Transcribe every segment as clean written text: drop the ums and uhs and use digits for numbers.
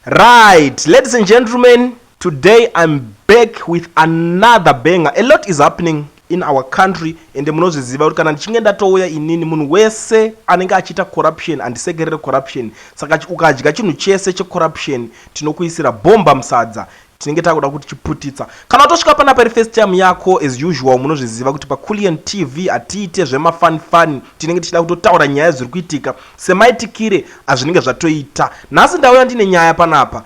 Right, ladies and gentlemen, today I'm back with another banger. A lot is happening in our country, ende munozviziva kuti kana ndichinge ndatouya inini, munhu wese anenge achiita corruption, handisekerere corruption. Saka ukadya chinhu chese checorruption, tinokuisira bhomba musadza, tinenge takuda kuti chiputitsa. Kana watosvika panapa iri first time yako, as usual munozviziva kuti paCulian TV hatiite zvemafanifani, tinenge tichida kutotaura nyaya zviri kuitika semaitikire azvinenge zvatoita. Nhasi ndauya ndine nyaya panapa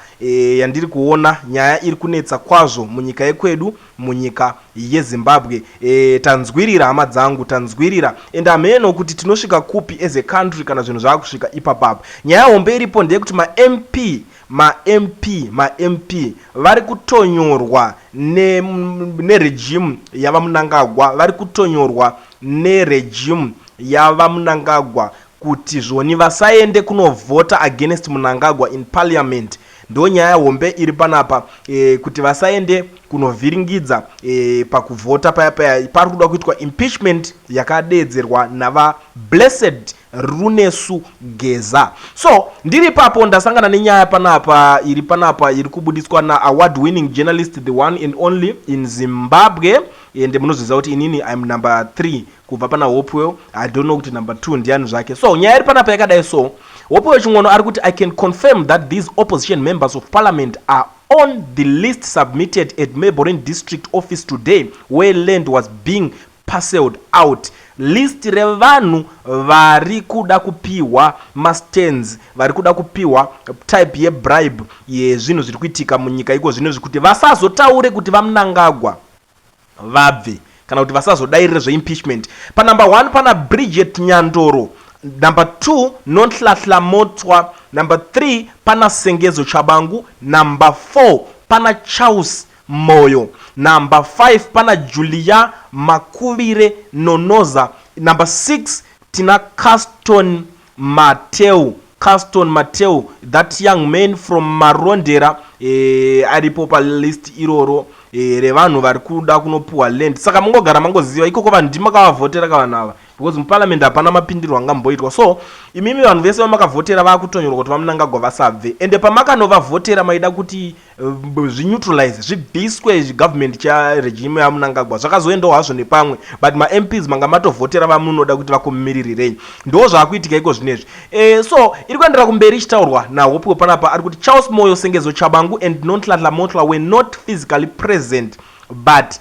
yandiri kuona, nyaya iri kunetsa kwazvo munyika yekwedu, munyika yeZimbabwe. Tanzwirira, hama dzangu, tanzwirira, and hameno kuti tinosvika kupi as a country kana zvinhu zvaakusvika ipapapa. Nyaya hombe iripo ndeyekuti maMP vari kutonyorwa neregime yavaMunangagwa, vari kutonyorwa neregime yavaMunangagwa kuti zvoni vasaende kunovhota against Munangagwa in parliament. Ndo nyaya hombe iri panapa, kuti vasaende kunovhiringidza pakuvhota paya paya pari kuda kuitwa impeachment yakadeedzerwa navaBlessed Runesu Geza. So ndiri ipapo, ndasangana nenyaya panapa iri panapa iri kubudiswa naaward winning journalist, the one and only in Zimbabwe. Ende munozviziva kuti inini I'm number 3 kubva pana Hopewell. I don't know kuti number 2 ndiani zvake. So nyaya iri panapa yakadai so: Hopewell Chin'ono ari kuti, "I can confirm that these opposition members of parliament are on the list submitted at Mabelreign district office today, where land was being parcelled out." List revanhu vari kuda kupiwa mastands, vari kuda kupiwa type yebribe yezvinhu zviri kuitika munyika iko zvino, zvekuti vasazotaure kuti vaMunangagwa vabve kana kuti vasazodairire zveimpeachment. Panumber 1 pana Bridget Nyandoro, number 2 Nonhlahla Motwa, number 3 pana Sengezo Chabangu, number 4 pana Charles Moyo, number 5 pana Julia Makuvire Nonoza, number 6 tina Caston Mateu. Caston Mateu, that young man from Marondera, aripo palist iroro revanhu vari kuda kunopuhwa land. Saka mungogara mangoziva ikoko, vanhu ndimakavavhotera kavanhu ava, because muparliament hapana mapindirwo angamboitwa. So imimi vanhu vese vamakavhotera vaakutonyorwa kuti vaMunangagwa vasabve. Ende pamakanovavhotera maida kuti zvineutralize, zvibviswe government charegime yaMunangagwa. Zvakazoendawo hazvo nepamwe, but maMPs manga matovhotera vamunoda kuti vakumiririrei. Ndo zvaakuitika iko zvinezvi. So iri kuenderera kumberi ichitaurwa naHopewell panapa. Ari kuti Charles Moyo, Sengezo Chabangu and Nonhlanhla Motla were not physically present, but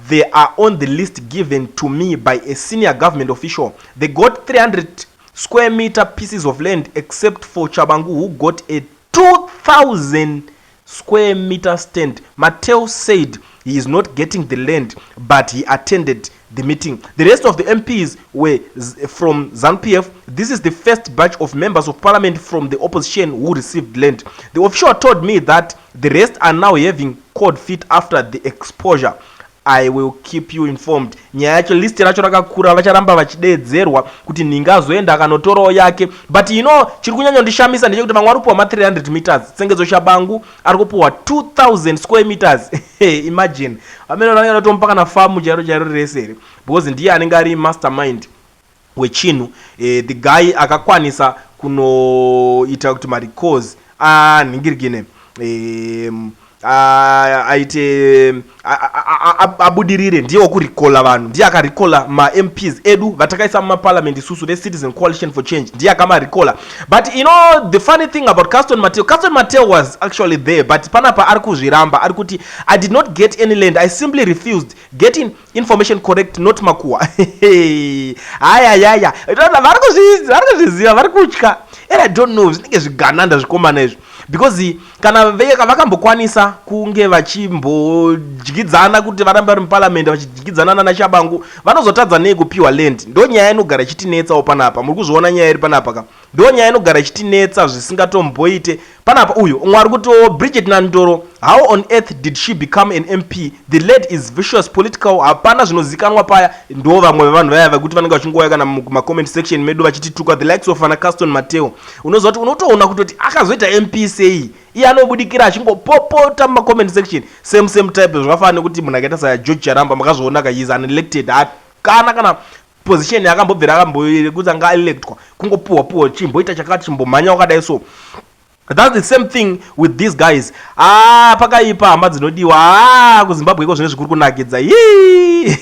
they are on the list given to me by a senior government official. They got 300 square meter pieces of land, except for Chabangu, who got a 2000 square meter stand. Mateo said he is not getting the land, but he attended the meeting. The rest of the MPs were from ZANU-PF. This is the first batch of members of parliament from the opposition who received land. The official told me that the rest are now having cold feet after the exposure. I will keep you informed." Nyaya yacho, list racho rakakura, vacharamba vachideedzerwa kuti nhinga azoenda akanotorawo yake. But chiri kunyanyondishamisa ndechekuti vamwe vari kupiwa ma300 meters. Sengezo Shabangu ari kupiwa 2000 square meters. Imagine, vamene vanenge vatomupa kana famu chairo chairo rese here, because ndiye anenge ari mastermind wechinhu, the guy akakwanisa kunoita kuti marecalls anhingirikine, aite abudirire. Ndiye wekurecalla vanhu, ndiye akarecalla maMPs edu vatakaisa mumaparliament isusu veCitizen Coalition for Change, ndiye akamarecalla. But the funny thing about Caston Mateo, Caston Mateo was actually there, but panapa ari kuzviramba. Ari kuti, "I did not get any land. I simply refused getting information correct, not makuwa." Ayayaya, vari kuzviziva, vari kutya, and I don't know, zvinenge zvigananda zvikomana izvi, because kana vakambokwanisa kunge vachimbodyidzana kuti varambe vari muparliament, vachidyidzana nanaChabangu, vanozotadza nei kupiwa land? Ndo nyaya inogara ichitinetsawo panapa. Muri kuzviona nyaya iri panapa ka? Ndo nyaya inogara ichitinetsa zvisingatomboite panapa. Uyu umwe ari kuti, "Bridget Nandoro, how on earth did she become an MP? The lady is vicious political." Hapana zvinozikanwa paya. Ndo vamwe vevanhu vaya vekuti vanenge vachingouya kana mumacomment section medu vachitituka, the likes of ana Caston Mateo. Unoziva kuti unotoona kutoti akazoita MP sei? Iye anobudikira achingopopota mumacomment section, same same type. Zvakafanana nekuti munhu akaita saGeorge Charamba, makazviona ka, is unelected, hakana kana position yakambobvira akambokuti anga electwa, kungopuhwa puhwa, chimboita chakati, chimbomhanya wakadai. So That's the same thing with these guys. Ah, pakaipa hama dzinodiwa. Ah, kuZimbabwe iko zvine zvikuri kunakidza. Yii!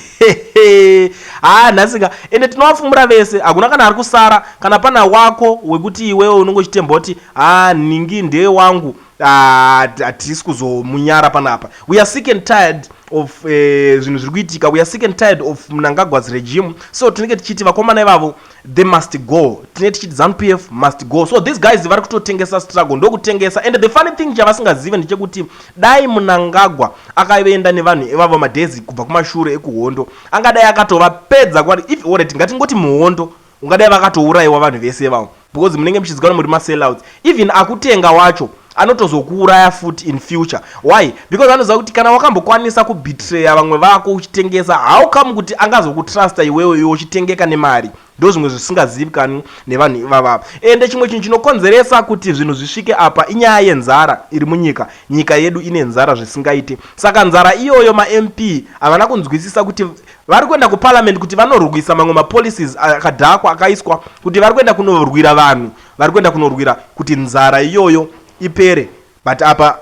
Ah, nhasi ka ende tinovafumura vese. Hakuna kana ari kusara. Kana pana wako wekuti iwewe unonge uchitemba kuti ah, ningi ndeye wangu. Ah, hatisi kuzomunyara panapa. We are sick and tired of zvinhu zviri kuitika. We are sick and tired of Mnangagwa's regime. So tinenge tichiti vakomana ivavo they must go. Tinenge tichiti ZANU PF must go. So these guys vari kutotengesa struggle, ndokutengesa. And the funny thing chavasingazive ndechekuti dai Mnangagwa akaenda nevanhu ivavo madhezi kubva kumashure ekuhondo, angadai akatovapedza kwari. If alright, ngatingoti muhondo ungadai vakatourayiwa vanhu vese ivavo, because munenge muchizikanwa muri masellouts. Even akutenga wacho anotozokuuraya futi in future. Why? Because anoziva kuti kana wakambokwanisa kubetreya vamwe vako uchitengesa, how come kuti angazokutrusta iwewe iwe uchitengeka nemari? Ndo zvimwe zvisingazivikanwi nevanhu ivavava. Ende chimwe chinhu chinokonzeresa kuti zvinhu zvisvike apa inyaya yenzara iri munyika. Nyika yedu ine nzara zvisingaite. Saka nzara iyoyo, maMP havana kunzwisisa kuti vari kuenda kuparliament kuti vanorwisa mamwe mapolicies akadhakwa akaiswa, kuti vari kuenda kunorwira vanhu, vari kuenda kunorwira kuti nzara iyoyo ipere. But apa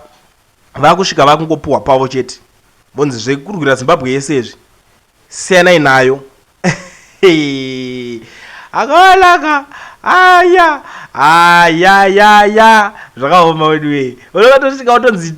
vakusvika vakungopuhwa pavo chete, vonzi zvekurwira Zimbabwe yese izvi siyanai nayo. Akaonaka aya ayayaya, zvakaoma wedu wee. Unokatosvika utonzi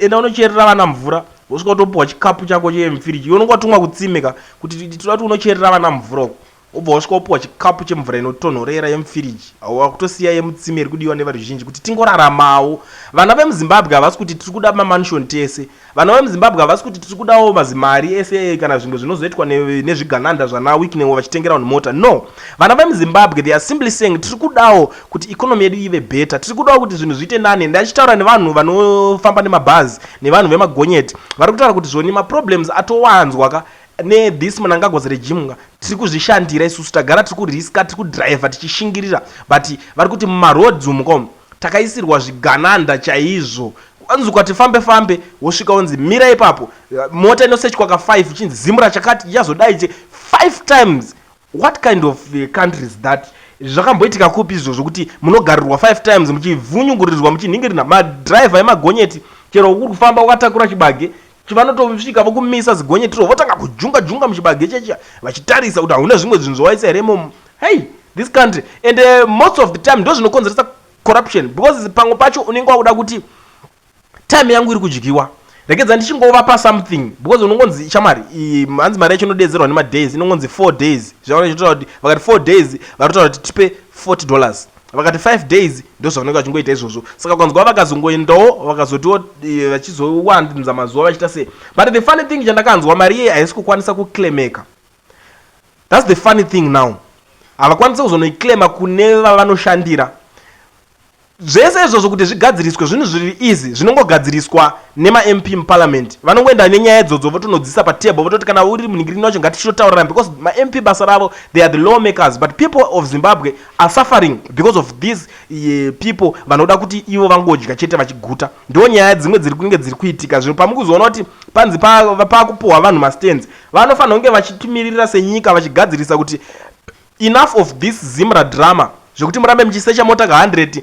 enda unocherera vana mvura, wosvika utopuhwa chikapu chako chemufiriji. Iwe unonge watumwa kutsime ka kuti toda kuti unocherera vana mvura uko, wobva wasvika wopuhwa chikapu chemvura inotonhorera yemufiriji, wakutosiya yemutsime iri kudiwa nevaruzhinji kuti tingoraramawo. Vana vemuZimbabwe havasi kuti tiri kuda mamansion tese. Vana vemuZimbabwe havasi kuti tiri kudawo mazimari ese kana zvimwe zvinozoitwa nezvigananda zvana Wicknell vachitengera vanhu mota. No, vana vemuZimbabwe, they are simply saying tiri kudawo kuti economy yedu ive better, tiri kudawo kuti zvinhu zviite nani. Ndachitaura nevanhu vanofamba nemabhazi nevanhu vemagonyeti, vari kutaura kuti zvoni maproblems atowanzwa ka nethis Mnangagwa's regime ka. Tiri kuzvishandira isusu, tagara tiri kuriska, tiri kudhiraivha tichishingirira, but vari kuti mumaroads umu kom takaisirwa zvigananda chaizvo. Anzi ukati fambe fambe, wosvika unzi mira ipapo. Mota inosechwa ka5, chinzi zimura chakati ichazodai che 5 times. What kind of country is that? Zvakamboitika kupi izvozvo kuti munogarirwa 5 times, muchivhunyungurirwa, muchinhingirina? Madhiraivha emagonyeti, chero uri kufamba wakatakura chibage, vanotosvika vokumisa zigonyetiro, votanga kujunga junga muchibage chechiya vachitarisa kuti hauna zvimwe zvinhu zvawaisa here imomo. Hey, this country. And most of the time ndo zvinokonzeresa corruption, because pamwe pacho unenge wakuda kuti time yangu iri kudyiwa, regedza ndichingovapa something, because unongonzi shamari, hanzi mari yacho inodedzerwa nemadays, inongonzi 4 days. Zvavanochitaura kuti vakati 4 days, vari kutaura kuti tipe $40. Vakati 5 days, ndo zvavanenge vachingoita izvozvo. Saka ukanzwa vakazongoendawo vakazotiwo vachizowanza mazuva vachiita sei. But the funny thing chandakanzwa, mari iye haisi kukwanisa kuclaimeka. That's the funny thing now. Havakwanisi kuzonoiclaima kune vavanoshandira. Zvese izvozvo kuti zvigadziriswe, zvinhu zviri easy zvinongogadziriswa nemaMP muparliament. Vanongoenda nenyaya idzodzo votonodzisa patable, vototi kana uri munhingirini wacho ngatichitotaurirana, because maMP basa ravo, they are the lawmakers. But people of Zimbabwe are suffering because of these people vanoda kuti ivo vangodya chete vachiguta. Ndo nyaya dzimwe dziri kunge dziri kuitika zvino. Pamukuzoona kuti panzi pakupuhwa vanhu mastands, vanofanira kunge vachitumiririra senyika, vachigadzirisa kuti enough of this Zimra drama zvekuti murambe muchisecha mota ka100.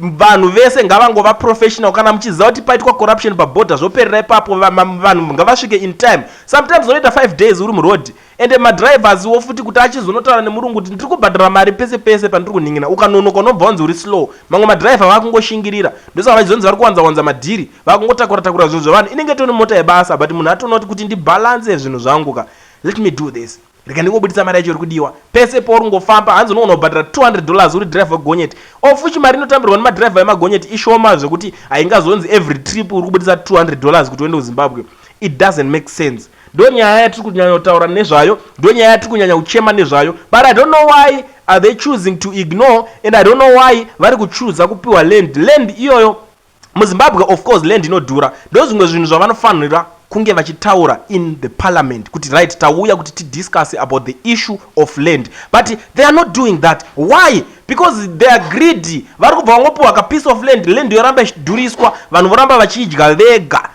Vanhu vese ngavangova professional. Kana muchiziva kuti paitwa corruption pabhodha, zvoperera ipapo. Vanhu ngavasvike in time. Sometimes unoita 5 days uri muroad. Ende madrivers wo futi, kuti achizonotaura nemurungu kuti ndiri kubhadhara mari pese pese pandiri kunhingina, ukanonoka unobva wanzi uri slow. Mamwe madhiraivha vakungoshingirira, ndosaka vachizonzi vari kuwanza wanza madhiri, vakungotakura takura zvinhu zvevanhu. Inenge toni mota yebasa, but munhu atoona kuti ndibhalanse zvinhu zvangu ka, let me do this, rega ndingobudisa mari yacho iri kudiwa pese pauri ngofamba. Hanzi unogona kubhadhara $200 uri dhiraivha wegonyeti. Ofuchi mari inotambirwa nemadhiraivha emagonyeti ishoma zvekuti haingazonzi every trip uri kubudisa $200 kuti uende kuZimbabwe. It doesn't make sense. Ndo nyaya yatiri kunyanya kutaura nezvayo, ndo nyaya yatiri kunyanya kuchema nezvayo, but I don't know why are they choosing to ignore, and I don't know why vari kuchuza kupiwa land. Land iyoyo muZimbabwe, of course land inodhura. Ndo zvimwe zvinhu zvavanofanira kunge vachitaura in the parliament kuti right, tauya kuti tidiscuss about the issue of land, but they are not doing that. Why? Because they are greedy. Vari kubva vangopiwa kapiece of land, land yoramba ichidhuriswa, vanhu voramba vachidya vega.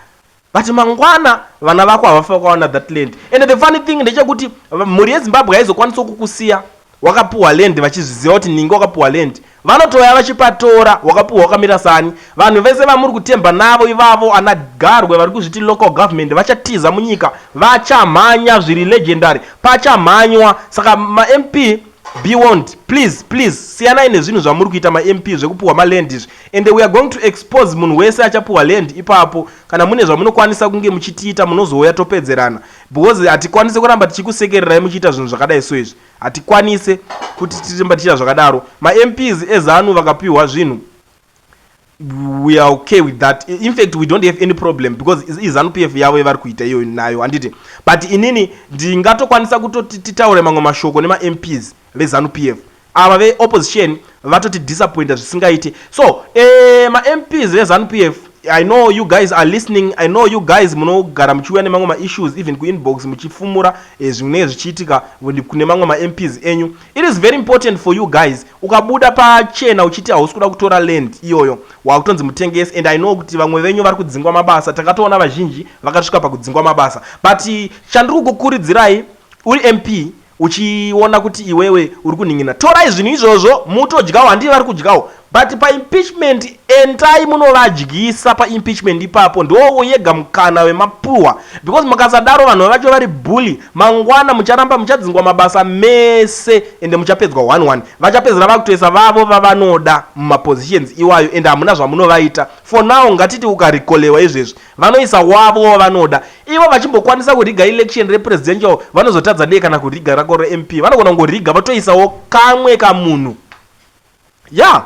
But mangwana vana vako havafa vakawana that land. And the funny thing ndechekuti mhuri yeZimbabwe haizokwanisa kukusiya. Wakapuhwa land vachizviziva kuti ningi wakapuhwa land, vanotouya vachipatora. Wakapuhwa wakamira sani? Vanhu vese vamuri kutemba navo ivavo, ana Garwe vari kuzviti local government, vachatiza munyika, vachamhanya zviri legendary, pachamhanywa. Saka maMP, be warned, please, please, siyanai nezvinhu zvamuri kuita, maMP, zvekupuhwa maland izvi. And we are going to expose munhu wese achapuhwa land ipapo. Kana mune zvamunokwanisa kunge muchitiita, munozouya topedzerana, because hatikwanisi kuramba tichikusekererai muchiita zvinhu zvakadai. So izvi hatikwanise kuti tirimba tichiita zvakadaro. MaMPs eZANU vakapiwa zvinhu, we are okay with that. In fact, we don't have any problem, because iZANU PF yavo yavari kuita iyo nayo, handiti? But inini ndingatokwanisa kutoti titaure mamwe mashoko nemaMPs veZANU PF. Ava veopposition vatoti disappointa zvisingaiti. So maMPs veZANU PF, I know you guys are listening. I know you guys munogara muchiuya nemamwe maissues, even kuinbox, muchifumura zvinenge zvichiitika kune mamwe maMPs enyu. It is very important for you guys. Ukabuda pachena uchiti hausi kuda kutora land iyoyo, wakutonzi mutengesi. And I know kuti vamwe venyu vari kudzingwa mabasa. Takatoona vazhinji vakasvika pakudzingwa mabasa. But chandiri kukukuridzirai, uri MP uchiona kuti iwewe uri kuning'ina, torai zvinhu izvozvo mutodyawo. Handii vari kudyawo, but paimpeachment endai munovadyisa. Paimpeachment ipapo ndo yega mukana wemapuhwa, because mukasadaro, vanhu vacho vari bully. Mangwana mucharamba muchadzingwa mabasa mese, ende muchapedzwa 11. Vachapedzera vakutoisa vavo vavanoda mumapositions iwayo, ende hamuna zvamunovaita. For now, ngatiti ukarecallwa izvezvi, vanoisa wavo wavanoda ivo. Vachimbokwanisa kuriga election represidential, vanozotadza dei kana kuriga rako reMP? Vanogona kungoriga, vatoisawo kamwe kamunhu ya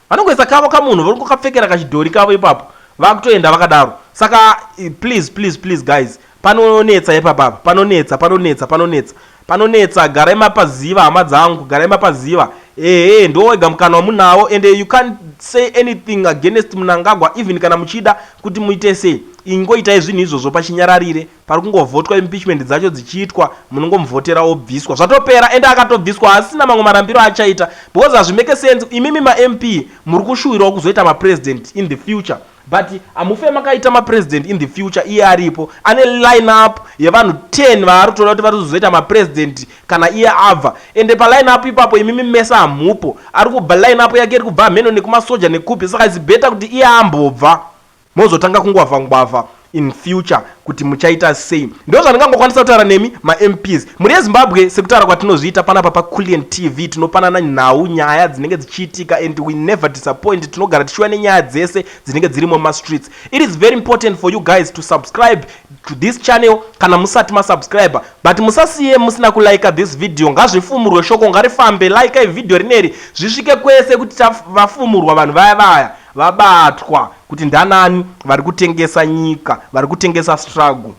vanongoisa kavo kamunhu, vanongokapfekera kachidhori kavo ipapo, vakutoenda vakadaro. Saka please, please, please guys, panonetsa ipapapa, panonetsa, panonetsa, panonetsa, panonetsa. Garai mapaziva, hama dzangu, garai mapaziva. Ehe, ndo wega mukana wamunawo, and you can't say anything against Mnangagwa. Even kana muchida kuti muite sei, ingoitai zvinhu izvozvo pachinyararire. Pari kungovhotwa, impeachment dzacho dzichiitwa, munongomuvhotera, obviswa, zvatopera. Ende akatobviswa, asina mamwe marambiro achaita, because hazvimake sense. Imimi maMP muri kushuwirawo kuzoita mapresident in the future, but hamufe makaita mapresident in the future iye aripo. Ane line up yevanhu 10 vaari kutoda kuti vari kuzoita mapresident kana iye abva. Ende paline up ipapo imimi mese hamupo. Ari kubva, line up yake iri kubva mheno nekumasoja nekupi. Saka it's better kuti iye ambobva, mozotanga kungwavha ngwavha in future kuti muchaita sei. Ndo zvandingangokwanisa kutaura nemi maMPs muri eZimbabwe. Sekutaura kwatinozviita panapa paCulian TV, tinopanana nhau, nyaya dzinenge dzichiitika, and we never disappoint. Tinogara tichiuya nenyaya dzese dzinenge dzirimo mumastreets. It is very important for you guys to subscribe to this channel kana musati masubscribe, but musasiye musina kulika this video. Ngazvifumurwe, shoko ngarifambe. Likai video rineri zvisvike kwese kuti vafumurwa vanhu vaya vaya vabatwa, kuti ndanani vari kutengesa nyika, vari kutengesa struggle.